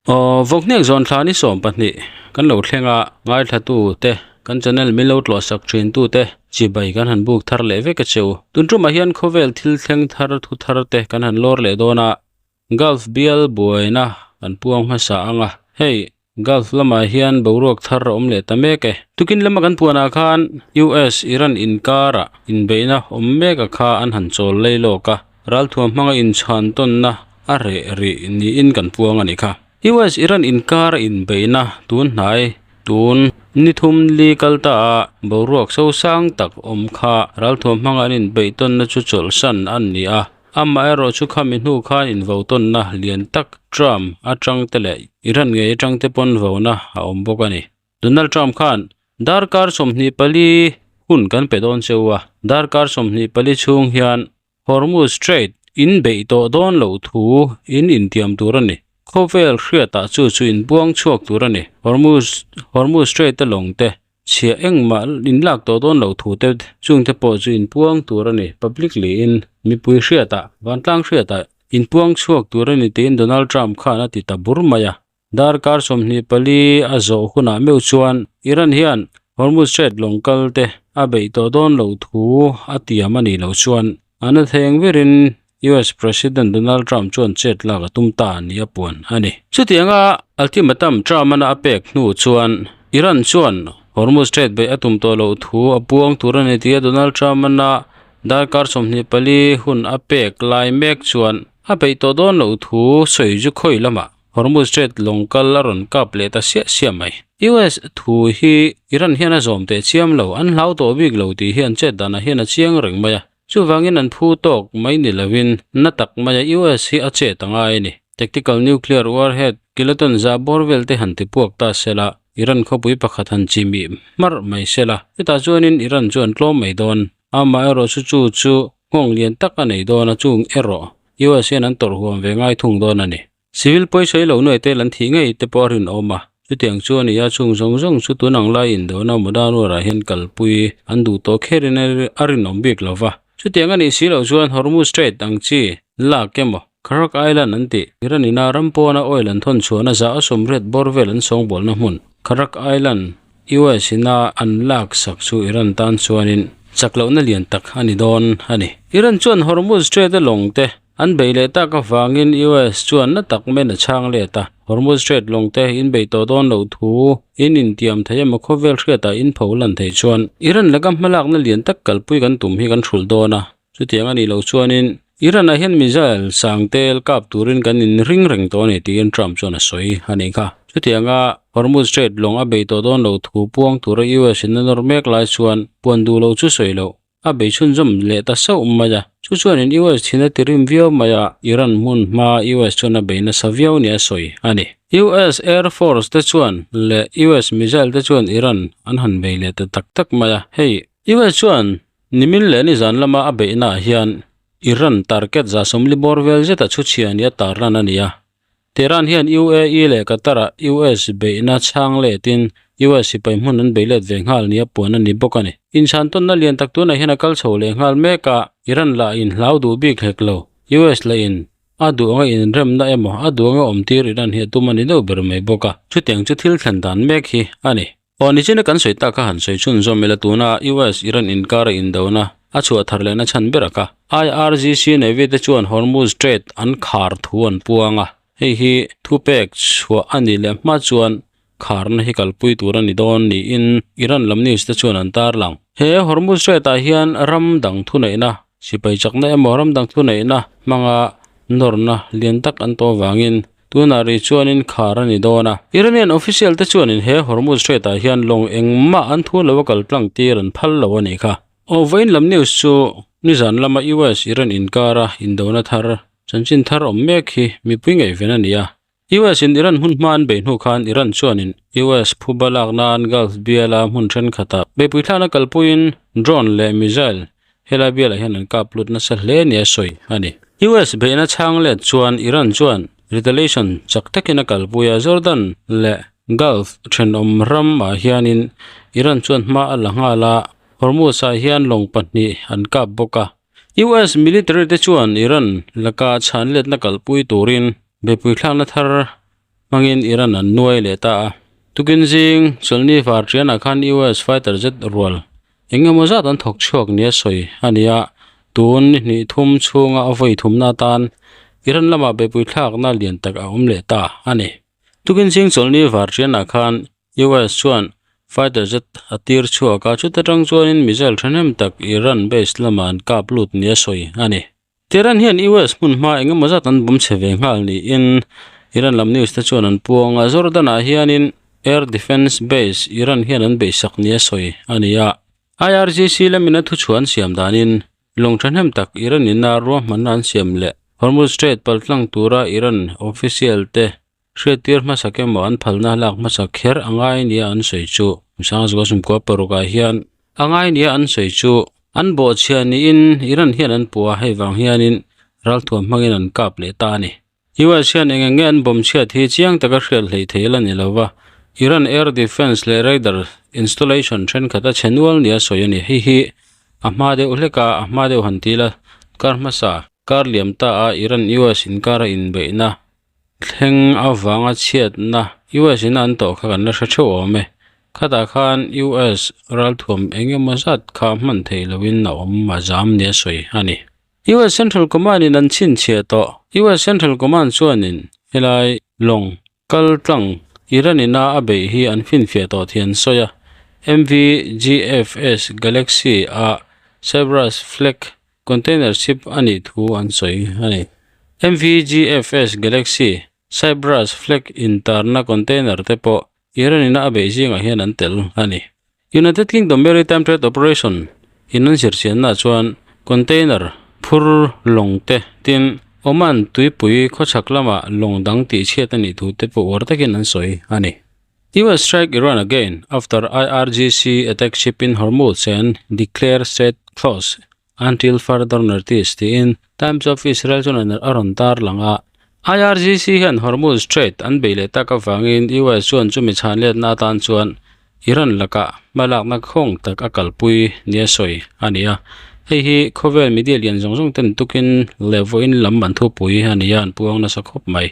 Aw vawkhnek zawn thla ni 12 kan lo thleng a, ngaithlatu te kan channel min lo tlawh sak thin tu te chibai kan han buk thar leh vek a cheu. Tun tumah hian khawvel thil thleng thar thu thar te kan han lawr leh dawn a, Gulf bial buaina kan puang hmasa ang a, hei Gulf lamah hian boruak thar a awm leh ta mek e. Tukin lama kan puanah khan US Iran inkarah inbeihna awm mek a kha an han chawl lei lawk a, ralthuam hmanga inchhan tawnna a reh rih niin kan puang a nih kha. US Iran inkara inbeihna tun hnai tun ni thum li kal ta a boruak sosang tak awm kha ralthuam hmanga an inbeih tawnna chu chawlhsan an ni a. Amaherawhchu khami hnu khan invotawnna lian tak Trump atang te leh Iran ngei atang te pawn vona a awm bawk a ni. Donald Trump khan darkar 24 hun kan pe dawn cheu a, darkar 24 chhung hian Hormuz Strait in beih tawh dawn loh thu in intiam tur a ni. Khawvel hriatah chu chu inbuang chhuak tur a ni. Hormuz Hormuz Strait-a lawng te Chhiah engmah inlak tawh dawn loh thu te chungte pawh chu inpuang tur a ni. Publicly in mipui hriatah, vantlang hriatah inpuang chhuak tur a ni tiin Donald Trump khan a ti ta bur mai a. Darkar 24 a zawh hunah meuh chuan Iran hian Hormuz Strait lawng kal te a beih tawh dawn loh thu a tiam a nih loh chuan a na theng berin US President Donald Trump chuan chet lak a tum ta ni a puan a ni. Chutianga ultimatum Trump-an a pek hnu chuan Iran chuan Hormuz Strait beih a tum tawh loh thu a puang tur a ni tia Donald Trump-an a darkar 24 hun a pek lai mek chuan a beih tawh dawn loh thu sawi chu khawi lamah Hormuz Strait lawng kal a rawn kap leh ta siah siah mai. US thu hi Iran hian a zawm teh chiam lo, an hlau tawh bik lo tih hi an chet danah hian a chiang reng mai a. Chuvangin an phu tawk mai ni lovin na tak maia US hi a chet a ngai a ni. Tactical nuclear warhead kiloton za bawr vel te han ti puak ta sela, Iran khawpui pakhat han chi mih hmarh mai sela, chutah chuanin Iran chu an tlawm mai dawn. Amaherawh chu chu chu nghawng lian tak a nei dawn a, chung erawh US hian an tawrh huam ve ngai thung dawn a ni. Civil pawisawi lo nuai tel an thih ngei te pawh a rinawm a, chutiang chu a ni a, chung zawng zawng chu tun ang lai indona modern war ah hian kalpui an duh tawh kherin a rinawm bik lo va. Chutiang a nih si loh chuan Hormuz Strait ang chi lak emaw Kharak Island an tih Iran ina ram pawna oil an thawn chhuahna za a 80 bawr vel an sawngbawlna hmun Kharak Island US ina an lak sak chu Iran tan chuanin chak lohna lian tak a ni dawn a ni. Iran chuan Hormuz Strait a lawng te An bei leh tak avangin US chuan na tak men a chhang let a, Hormuz Strait lawng te in bei tawh dawn loh thu in intiam thei emaw khawvel hriatah in pho lan theih chuan Iran laka hmalakna lian tak kalpui kan tum hi kan hrulh dawn a, chutiang a nih loh chuanin Iran ah hian missile sang tel kap turin kan in ring reng tawh a ni tiin Trump chuan a sawi a nih kha. Chutianga Hormuz Strait lawng a bei tawh dawn loh thu puang tura US in a nawr mek lai chuan puan duh loh chu sawi loh. A bei chhunzawm leh ta sauh mai a, chu chuanin US thin a ti rim viau mai a, Iran hmun hma US chuan a bei nasa viau nia sawi a ni. US Air Force te chuan leh US missile te chuan Iran an han bei leh ta tak tak mai a, hei US chuan nimin leh nizan lama a beihna ah hian Iran target 40 bawr vel zeta chhuchhia nia tarlan a ni a, Tehran hian UAE leh Qatar-ah US beihna chhang letin US sipai hmun an bei let ve nghal nia puan a ni bawk a ni. Inchhantawnna lian tak tunah hian a kal chho leh nghal mek a, Iran lah in hlau duh bik hlek lo. US lah in a duh anga inremna emaw a duh anga awmtir Iran hi a tum a ni deuh ber mai bawk a, chutiang chu thil thlen dan mek hi a ni. Aw nichina kan sawi tak kha han sawi chhunzawm ila tuna US Iran inkara indona a chhuah thar lehna chhan ber a kha. IRGC Navy te chuan Hormuz Strait an khar thu an puang a, hei hi thupek chhuah a nih leh hma chuan kharna hi kalpui tur a ni dawn niin Iran lam news te chuan an tarlang. He Hormuz Strait ah hian ram dang thuneihna, sipai chakna emaw ram dang thuneihna hmanga nawrna lian tak an tawh avangin Tunah rih chuanin khar a ni dawn a. Iranian official te chuanin he Hormuz Strait ah hian lawng engmah an thu lo a kal tlang tir an phal lo a nih kha. Aw vawiin lam news chu nizan lama US Iran inkara indona thar chanchin thar awm mek hi mipui ngaihven a ni a. US in Iran hmun hma an beih hnu khan Iran chuanin US phuba lak nan Gulf biala hmun thenkhatah beihpui thlakna kalpuiin drone leh missile Helai bialah hian an kap lut nasa hle nia sawi a ni. US beihna chhang let chuan Iran chuan retaliation chak takin a kalpui a, Jordan leh Gulf thenawm ramah hianin Iran chuan hma a la nghal a, Hormuz-ah hian lawng pahnih an kap bawk a. US military te chuan Iran laka chhan letna kalpui turin beihpui thlakna thar. hmangin Iran an nuai leh ta a. Tukin zing chawlhni varṭianah khan US fighter jet rual eng emaw zat an thawk chhuak nia sawi a ni a, tun ni hnih thum chhunga a vawi thumna atan Iran lamah beihpui thlakna lian tak a awm leh ta a ni. Tukin zing chawlhni varṭianah khan US chuan fighter jet a tir chhuak a, chuta tang chuanin missile thahnem tak Iran base lamah an kap lut nia sawi a ni. Tehran hian US hmun hma eng emaw zat an bawm chhe ve nghal niin Iran lam news te chuan an puang a, Jordan ah hianin Air Defence Base Iran hian an beihsak nia sawi a ni a. IRGC lamin a thuchhuah an siam danin lawng thahnem tak Iran ina ruahmanna an siam leh Hormuz Strait paltlang tura Iran official te Hriattir hmasak emaw an phalna lak hmasak kher a ngai nia an sawi chu Sangzuka sumkua parukah hian a ngai nia an sawi chu an bawhchhia niin Iran hian an puh a, hei vang hianin ralthuam hmangin an kap leh ta a ni. US hian eng eng nge an bawm chhiat hi chiang taka hriat hleih thei la ni lo va, Iran air defence leh radar installation thenkhat a chhe nual nia sawi a ni. Hei hi a hma deuh hlek a, a hma deuh han ti la, kar hmasa kar liam ta a Iran-US inkara inbeihna Thleng avanga chhiatna US in an tawh kha kan la hre theuh awm e. Khatah khan US ralthuam eng emaw zat kha hman theih lohin a awm a zam nia sawi a ni. US Central Command in an chhinchhiah tawh. US Central Command chuanin helai lawng kal tlang Iran ina a beih hi an finfiah tawh tih an sawi a. MVGFS Galaxy a Cyprus flag Container ship a nih thu an sawi a ni. MVGFS Galaxy, Cyprus flag intarna container te pawh Iran ina a beih zingah hian an tel a ni. United Kingdom Maritime Trade Operation in an zirchiannaah chuan container phur lawng te tin Oman tuipui khawchhak lama lawng dang tihchhiat a nih thu te pawh uar takin an sawi a ni. US strike Iran again after IRGC attack ship in Hormuz and declare strait closed until further notice tiin Times of Israel chuan a rawn tar lang a. IRGC hian Hormuz Strait an bei leh tak avangin US chuan chumi chhan letna atan chuan Iran lakah hmalakna khawng tak a kalpui nia sawi a ni a. Hei hi khawvel media lian zawng zawng ten tukin leh vawiin lam an thupui a ni a, an puang nasa khawp mai.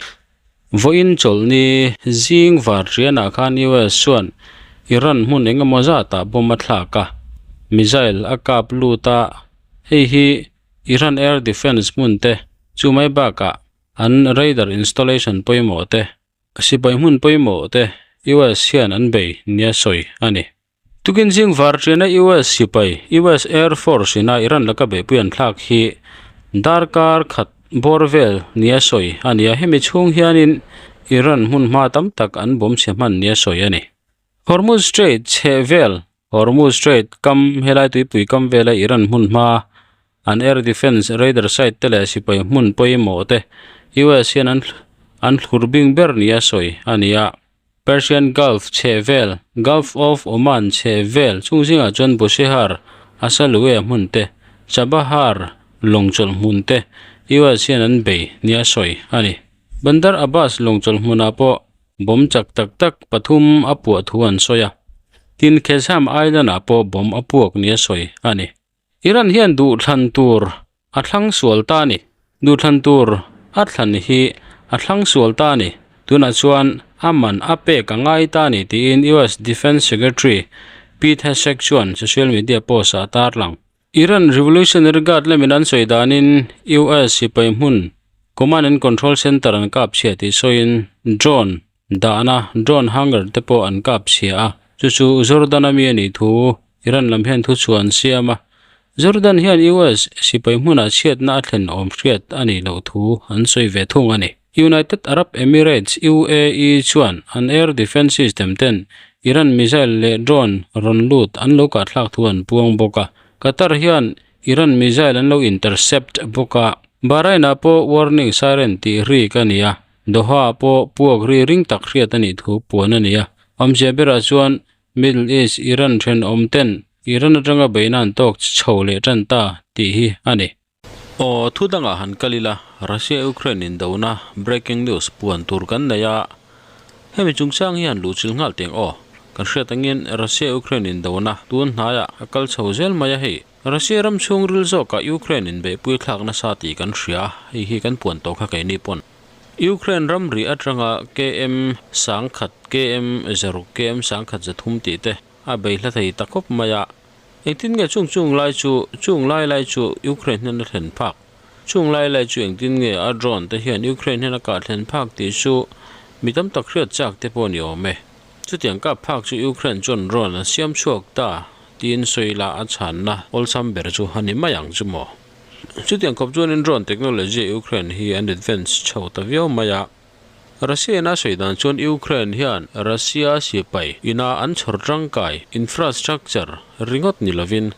Vawiin chawlhni zing var rianah khan US chuan Iran hmun eng emaw zatah bomb a thlak a, missile a kap lut a, hei hi Iran air defence hmun te chu mai bakah an radar installation pawimawh te, sipai hmun pawimawh te US hian an bei nia sawi a ni. Tukin zing var ṭiana US sipai, US Air Force ina Iran laka beihpui an thlak hi darkar khat bawr vel nia sawi a ni a, hemi chhung hianin Iran hmun hma tam tak an bawm chhe hman nia sawi a ni. Hormuz Strait chheh vel, Hormuz Strait kam helai tuipui kam vela Iran hmun hma an air defence radar site te leh sipai hmun pawimawh te US hian an an thlur bing ber nia sawi a ni a. Persian Gulf chheh vel, Gulf of Oman chheh vel chung zingah chuan Bushehr, Asaluyeh hmun te, Chabahar lawngchawlh hmun te US hian an bei nia sawi a ni. Bandar Abbas lawngchawlh hmunah pawh bomb chak tak tak pathum a puah thu an sawi a, tin Qeshm Island-ah pawh bomb a puak nia sawi a ni. Iran hian duhthlan tur a thlang sual ta a ni. Duhthlan tur a thlan hi a thlang sual ta a ni. Tunah chuan a man a pek a ngai ta a ni tiin US Defence Secretary Pete Hegseth chuan social media post-ah a tarlang. Iran Revolutionary Guard lamin an sawi danin US sipai hmun Command and Control Center an kap chhia tih sawiin drone Dahna drone hangar te pawh an kap chhia a, chu chu Jordan a mi a nih thu Iran lam hian thuchhuah an siam a. Jordan hian US sipai hmunah chhiatna a thlen awm hriat a nih loh thu an sawi ve thung a ni. United Arab Emirates, UAE, chuan an air defence system ten Iran missile leh drone rawn lut an lo kahthlak thu an puang bawk a. Qatar hian Iran missile an lo intercept bawk a. Bahrain-ah pawh warning siren tih rik a ni a. Doha pawh puak ri ring tak hriat a nih thu puan a ni a, awmzia berah chuan Middle East Iran thenawm ten Iran atanga beihna an tawk chho leh tan ta tih hi a ni. Aw, thu dangah han kal ila, Russia-Ukraine indona breaking news puan tur kan nei a, hemi chungchang hi han luhchilh nghal teng aw. Kan hriat angin Russia-Ukraine indona tun hnaiah a kal chho zel mai a hei. Russia ram chhungril zawkah Ukraine inbeihpui thlak nasa tih kan hria, hei hi kan puan tawh kha keini pawn. Ukraine ramri atanga km 10,000, km 600, km 1,300 tih te a bei hla thei ta khawp mai a. Engtin nge chung chung lai chu chung lai lai chu Ukraine hian a thlen phak? Chung lai lai chu engtin nge a drone te hian Ukraine hian a kah thlen phak tih chu mi tam tak hriat chak te pawh a ni awm e. Chutiang kap phak chu Ukraine chuan drone an siam chhuak ta tiin sawi la a chhanna awlsam ber chu a ni mai ang chu maw? Chutiang khawp chuanin drone technology Ukraine hi an advance chho ta viau mai a. Russia in a sawi dan chuan Ukraine hian Russia sipai ina an chhawr tangkai infrastructure ringawt ni lovin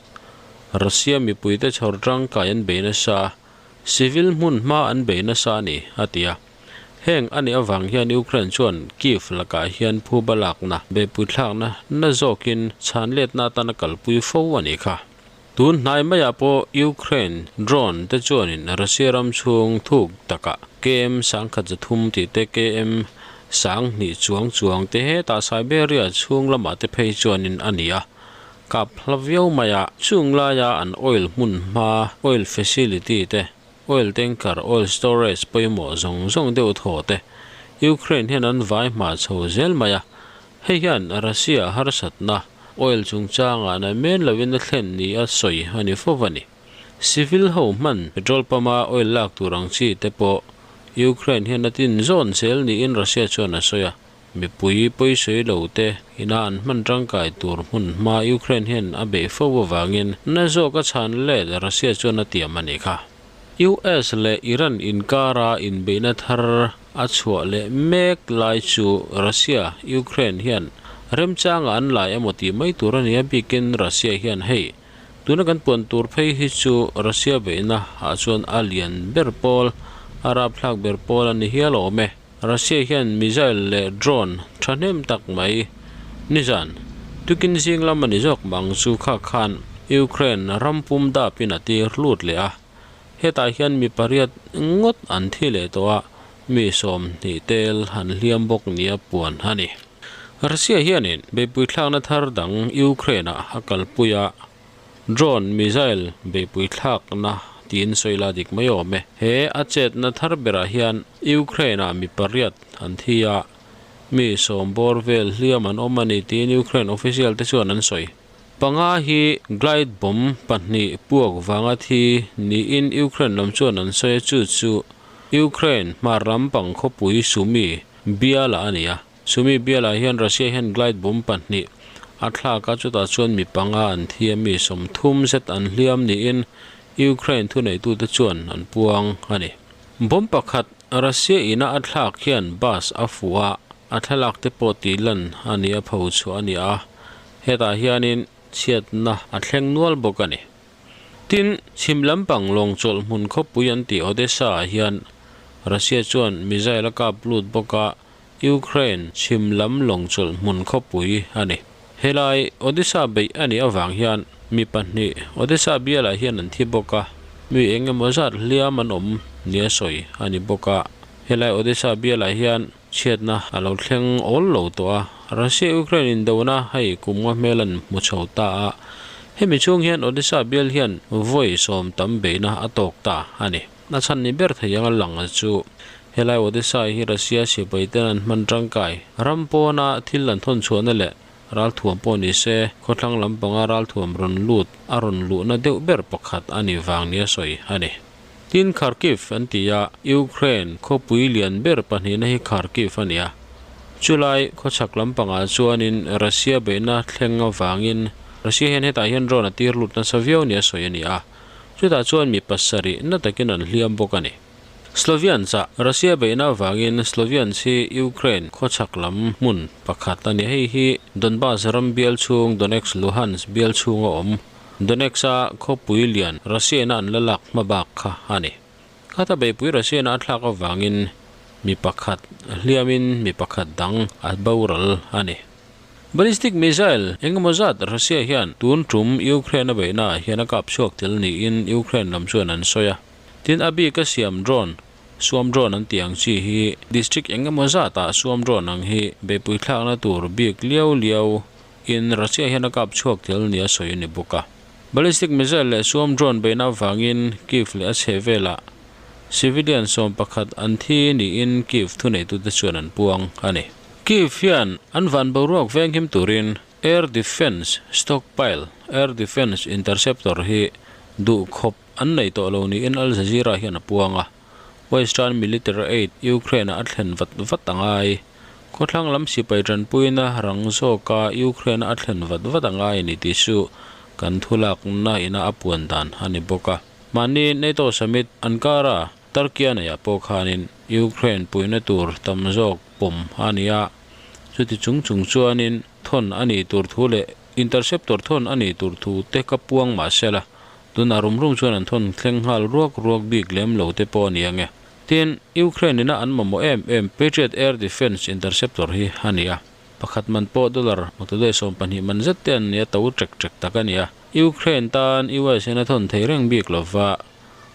Russia mipuite chhawr tangkai an bei nasa, civil hmun hma an bei nasa a ni, a ti a. Heng a nih avang hian Ukraine chuan Kyiv lakah hian phuba lakna, beihpuithlakna na zawkin chhanletna atana kalpui fo a nih kha. Tun hnai maiah pawh Ukraine drone te chuanin Russia ram chhung thuk takah KM 1300 tih te KM 2000 chuang chuang te hetah Siberia chhung lamah te phei chuanin a ni a kap hla viau mai a. Chung laia an oil hmun hma oil facility te oil tanker oil storage pawimawh zawng zawng deuh thaw te Ukraine hian an vai hma chho zel mai a. Hei hian Russia harsatna oil chungchangah na men loin a thlen ni a sawi a ni fo a ni. Civil ho hman petrol pump a oil lak tur ang chi te pawh Ukraine hian a tin zawn zel niin Russia chuan a sawi a. Mipui pawisawi lo te ina an hman tangkai tur hmun hma Ukraine hian a beih fo avangin na zawk a chhan let Russia chuan a tiam a nih kha. US leh Iran inkara inbeihna thar a chhuah leh mek lai chu Russia, Ukraine hian remchanga an lai emaw tih mai tur a ni a bikin Russia hian hei tuna kan puan tur phei hi chu Russia beihna ah chuan a lian ber pawl a rapthlak ber pawl a ni hial awm e. Russia hian missile leh drone thahnem tak mai nizan tukin zing lam a ni zawk mang chu kha khan Ukraine ram pum dapin a tir lut leh a. Hetah hian mi pariat ngawt an thi leh tawh a, mi 20 tel an hliam bawk nia puan a ni. Russia hianin beihpui thlakna thar dang Ukraine-ah a kalpui a, drone missile beihpui thlakna tiin sawi la dik mai awm e. He a chetna thar berah hian Ukraine-ah mi pariat an thi a, mi 10 bawr vel hliam an awm a ni tiin Ukraine official te chuan an sawi. Panga hi glide bomb pahnih puak vanga thi niin Ukraine lam chuan an sawi a, chu chu Ukraine hmar lam pang khawpui Sumy bialah a ni a. Sumy bialah hian Russia hian glide bomb pahnih a thlak a, chutah chuan mi panga an thi a, mi 30 zet an hliam niin Ukraine thuneitute chuan an puang a ni. Bomb pakhat Russia ina a thlak hian bus a fuh a, a thlalak te pawh tih lan a ni a, pho chhuah a ni a. Hetah hianin chhiatna a thleng nual bawk a ni. Tin, chhim lampang lawng chawlh hmun khawpui an tih Odessa-ah hian Russia chuan missile a kap lut bawk a, Ukraine chhim lam lawng chawlh hmun khawpui a ni. Helai Odessa beih a nih avang hian mi pahnih Odessa bialah hian an thi bawk a, mi eng emaw zat hliam an awm nia sawi a ni bawk a. Helai Odessa bialah hian Chhiatna a lo thleng awl lo tawh a, Russia-Ukraine indona hei kum nga hmel an hmu chho ta a, hemi chhung hian Odesa bial hian vawi 10 tam beihna a tawk ta a ni. A chhan ni ber thei anga lang chu helai Odesa hi Russia sipai ten an hman tangkai ram pawna thil an thawn chhuahna leh ralthuam pawh ni se khawthlang lampanga ralthuam rawn lut a rawn luhna deuh ber pakhat a nih vang nia sawi a ni. Tin Kharkiv an ti a, Ukraine khawpui lian ber pahnihna hi Kharkiv a ni a. Chulai khawchhak lampangah chuanin Russia beihna thleng avangin Russia hian hetah hian drone a tir lut nasa viau nia sawi a ni a, chutah chuan mi pasarih na takin an hliam bawk a ni. Sloviansk-ah Russia beihna avangin Sloviansk hi Ukraine khawchhak lam hmun pakhat a ni. Hei hi Donbas ram bial chhung Donetsk Luhansk bial chhunga awm Donetsk-a khawpui lian Russia-na an la lak hma bak kha a ni. Khata beihpui Russia-na a thlak avangin mi pakhat hliamin mi pakhat dang a boral a ni. Ballistic missile engemaw zat Russia hian tun tum Ukraine a beihnaah hian a kap chhuak tel niin Ukraine lam chuan an sawi a. Tin a bika siam drone, suam drone an tih ang chi hi district engemaw zatah suam drone ang hi beihpui thlakna tur bik liau liau in Russia hian a kap chhuak tel nia sawi a ni bawk a. Ballistic missile leh suam drone beihna avangin Kyiv leh a chheh velah Civilian 11 an thi niin Kyiv thuneitute chuan an puang a ni. Kyiv hian an van boruak venghim turin Air Defence Stockpile, Air Defence Interceptor hi duh khawp an nei tawh lo niin Al Jazeera hian a puang a. Western Military Aid Ukraine-ah a thlen vat vat a ngai. Khawthlang lam sipai tanpuina rang zawka Ukraine-a a thlen vat vat a ngai a ni tih chu kan thulakna ina a puan dan a ni bawk a. Mahni NATO summit Ankara, Turkey-a neihah pawh khanin Ukraine puihna tur tam zawk pawm a ni a, chuti chung chung chuanin thawn a nih tur thu leh interceptor thawn a nih tur thu te ka puang mah se la, tunah rum rum chuan an thawn thleng nghal ruak ruak bik lem lo te pawh a ni ang e. Tin, Ukraine ina an mamawh em em Patriot Air Defence Interceptor hi a ni a, pakhat man pawh dollar maktaduai 12 man zet te an ni a, to ṭek ṭek tak a ni a. Ukraine tan US hian a thawn thei reng bik lova,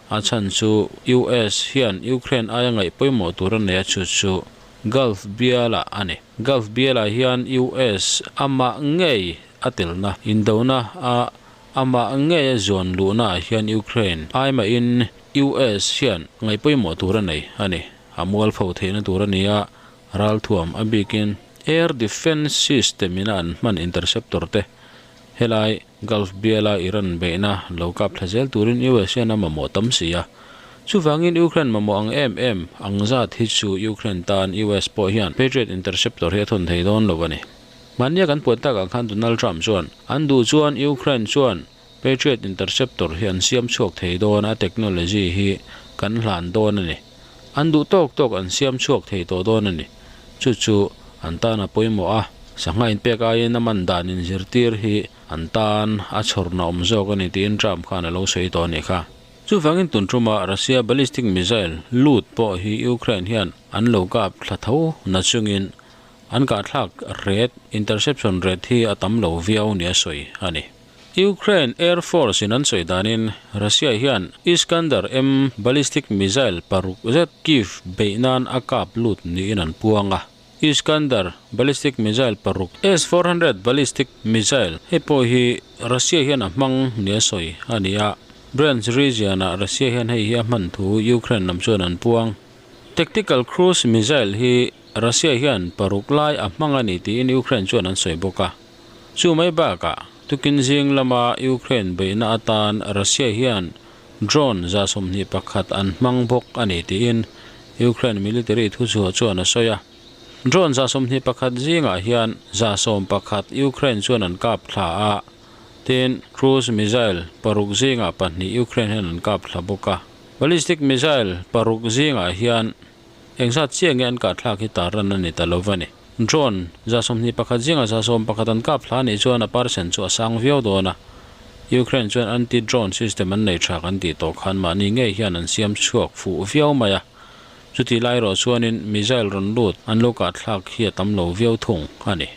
a chhan chu US hian Ukraine aia ngaih pawimawh tur a nei a, chu chu Gulf bialah a ni. Gulf bialah hian US amah ngei a telna, indona a amah ngei a zuan luhnaah hian Ukraine ai mahin US hian ngaih pawimawh tur a nei a ni. A mualpho theihna tur a ni a, ralthuam a bikin Air Defence System ina an hman interceptor te Helai Gulf biala Iran beihna lo kap thla zel turin US hian a mamawh tam si a. Chuvangin Ukraine mamawh ang em em ang zat hi chu Ukraine tan US pawh hian Patriot Interceptor hi a thawn thei dawn lo a ni. Mahnia kan puan takah khan Donald Trump chuan an duh chuan Ukraine chuan Patriot Interceptor hi an siam chhuak thei dawn a, technology hi kan hlan dawn a ni. An duh tawk tawk an siam chhuak thei tawh dawn a ni. Chu chu an tan a pawimawh a, sangha inpek aiin a man dan inzirtir hi an tan a chhawrna awm zawk a ni tiin Trump khan a lo sawi tawh a nih kha. Chuvangin tun ṭuma Russia ballistic missile lut pawh hi Ukraine hian an lo kap thla tho na chungin an kahthlak ret, interception ret hi a tam lo viau nia sawi a ni. Ukraine Air Force in an sawi danin Russia hian Iskander-M ballistic missile paruk zet Kyiv beih nan a kap lut niin an puang a. Iskander ballistic missile paruk, S-400 ballistic missile hei pawh hi Russia hian a hmang nia sawi a ni a. Bryansk region-ah Russia hian hei hi a hman thu Ukraine lam chuan an puang. Tactical cruise missile hi Russia hian paruk lai a hmang a ni tiin Ukraine chuan an sawi bawk a. Chu mai bakah, tukin zing lama Ukraine beihna atan Russia hian drone 21 an hmang bawk a ni tiin Ukraine military thuchhuah chuan a sawi a. Drone 21 zingah hian 11 Ukraine chuan an kap thla a, tin cruise missile paruk zingah pahnih Ukraine hian an kap thla bawk a. Ballistic missile paruk zingah hian Engzat chiah nge an kah thlak hi tarlan a ni ta lo va ni. Drone, 21 zingah 11 an kap hla nih chuan a percent chu a sang viau dawn a. Ukraine chuan anti-drone system an nei tha kan tih tawh khan mahni ngei hian an siam chhuak fuh viau mai a. Chutih lai erawh chuanin missile rawn lut an lo kah thlak hi a tam lo viau thung a ni.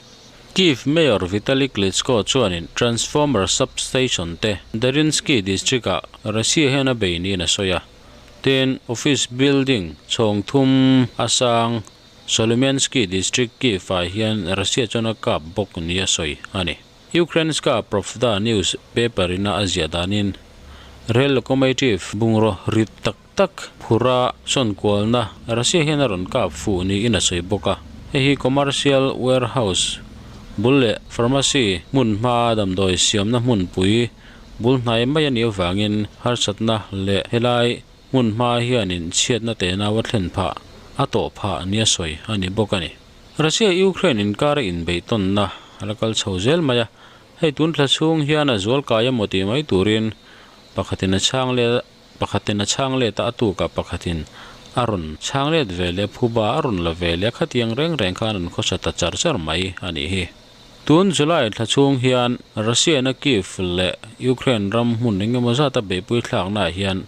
Kyiv Mayor Vitali Klitschko chuanin transformer substation te Derinsky district-ah Russia hian a bei niin a sawi a. Tin, office building chhawng thum a sang Solomyansky district Kyiv-ah hian Russia chuan a kap bawk ni a sawi a ni. Ukrainska Pravda news paper ina a ziah danin rail locomotive bungraw rit tak tak phura sawn kualna Russia hian a rawn kap fuh niin a sawi bawk a. Hei hi commercial warehouse bul leh pharmacy hmun hma damdawi siamna hmunpui Bul hnai mai a nih avangin harsatna leh helai hmun hma hianin chhiatna tenau a thlen phah, a tawh phah nia sawi a ni bawk a ni. Russia-Ukraine inkara inbeihtawnna a la kal chho zel mai a, hei tun thla chhung hian a zual kai emaw tih mai turin pakhatin a chhang let pakhatin a chhang let a, a tukah pakhatin a rawn chhang let ve leh phuba a rawn la ve leh a, khatiang reng reng khan an khawsa ta char char mai a nih hi. Tun July thla chhung hian Russia-na Kyiv leh Ukraine ram hmun eng emaw zata beihpui thlaknaah hian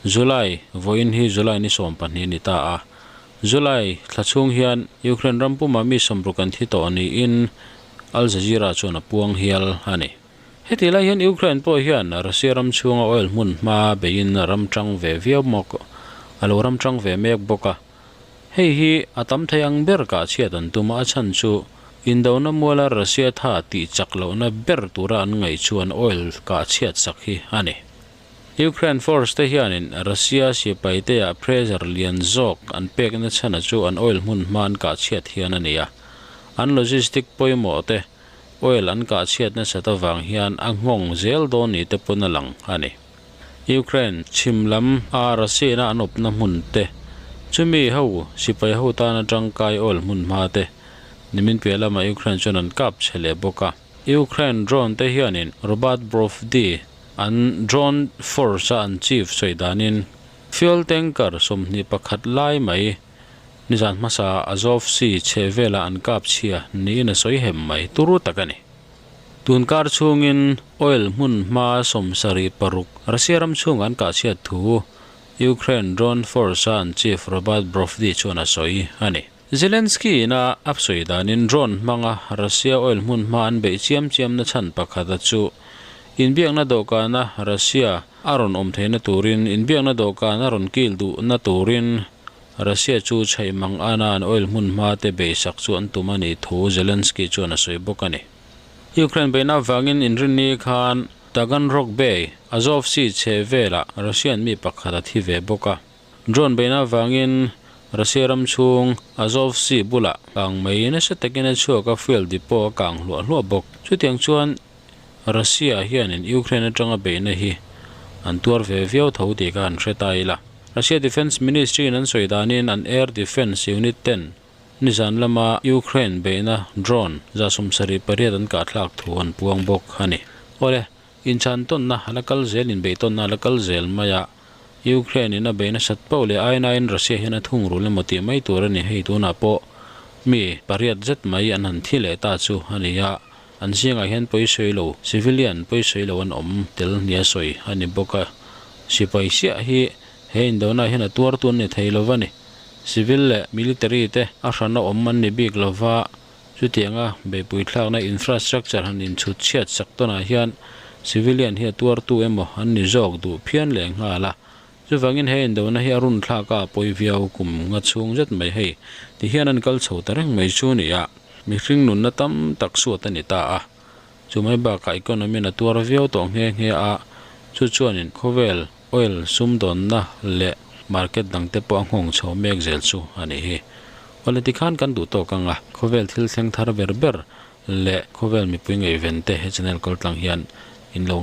July vawiin hi July ni 12 a ni ta a. July thla chhung hian Ukraine ram pumah mi 60 an thi tawh niin Al Jazeera chuan a puang hial a ni. Heti lai hian Ukraine pawh hian Russia ram chhunga oil hmun hma beiin a ram tang ve viau mawk a lo ram tang ve mek bawk a. Hei hi a tam thei ang ber kah chhiat an tum a, a chhan chu Indona muala Russia tha tih chak lohna ber tura an ngaih chuan oil kah chhiat sak hi a ni. Ukraine force te hianin Russia sipai te ah pressure lian zawk an pekna chhana chu an oil hmun hma an kah chhiat hian a ni a. An logistic pawimawh te oil an kah chhiat nasat avang hian a nghawng zel dawn ni te pawn a lang a ni. Ukraine chhim lam a Russia ina an awpna hmun te, chumi ho sipai ho tana tangkai oil hmun hma te nimin piah lamah Ukraine chuan an kap chhe leh bawk a. Ukraine drone te hianin Robert Brovdi an drone force a an chief sawi danin fuel tanker 21 lai mai nizan hmasa Azov Sea chheh velah an kap chhia niin a sawi hem mai turu tak a ni. Tun kar chhungin oil hmun hma 76 Russia ram chhungah an kah chhiat thu Ukraine drone force a an chief Robert Brovdi chuan a sawi a ni. Zelensky ina a sawi danin drone hmanga Russia oil hmun hma an beih chiam chiam na chhan pakhata chu inbiakna dawhkana Russia a rawn awm theihna turin inbiakna dawhkan a rawn kil duhna turin Russia chu chhaih mang ana an oil hmun hma te beisak chu an tum a nih thu Zelensky chuan a sawi bawk a ni. Ukraine beihna avangin inrinni khan Taganrog Bay, Azov Sea chheh velah Russian mi pakhat a thi ve bawk a. Drone beihna avangin Russia ram chhung Azov Sea bulah kang mai nasa takin a chhuak a, fuel depot a kang hluah hluah bawk. Chutiang chuan Russia hianin Ukraine atanga beihna hi an tuar ve viau tho tih kha an hre ta ila. Russia Defence Ministry in an sawi danin an Air Defence Unit ten nizan lama Ukraine beihna drone 78 an kahthlak thu an puang bawk a ni. Awle, Inchan tawnna a la kal zel, inbeih tawnna a la kal zel mai a, Ukraine in a beih nasat poh leh ainain Russia hian a thungrul emaw tih mai tur a ni. Hei tunah pawh mi pariat zet mai an han thi leh ta chu a ni a, an zingah hian pawisawi lo, civilian pawisawi lo an awm tel nia sawi a ni bawk a. Sipai siah hi he indona hian a tuartu an ni thei lo va ni. Civil leh military te a hrana awm an ni bik lo va. Chutianga beihpui thlakna infrastructure han inchhut chhiat sak tawnah hian civilian hi a tuartu emaw an ni zawk duh phian leh nghal a. Chuvangin he indona hi a run thlak a pawi viau kum nga chhung zet mai hei ti hian an kal chho ta reng mai chu ni a, mihring nunna tam tak suat a ni ta a. Chu mai bakah economy in a tuar viau tawh nghe nghe a, chu chuanin khawvel Oil sumdawnna leh market dangte pawh a nghawng chho mek zel chu a nih hi. Awle tikhan kan duh tawk ang a, khawvel thil thleng thar ber ber leh khawvel mipui ngaihven te he channel kaltlang hian in lo.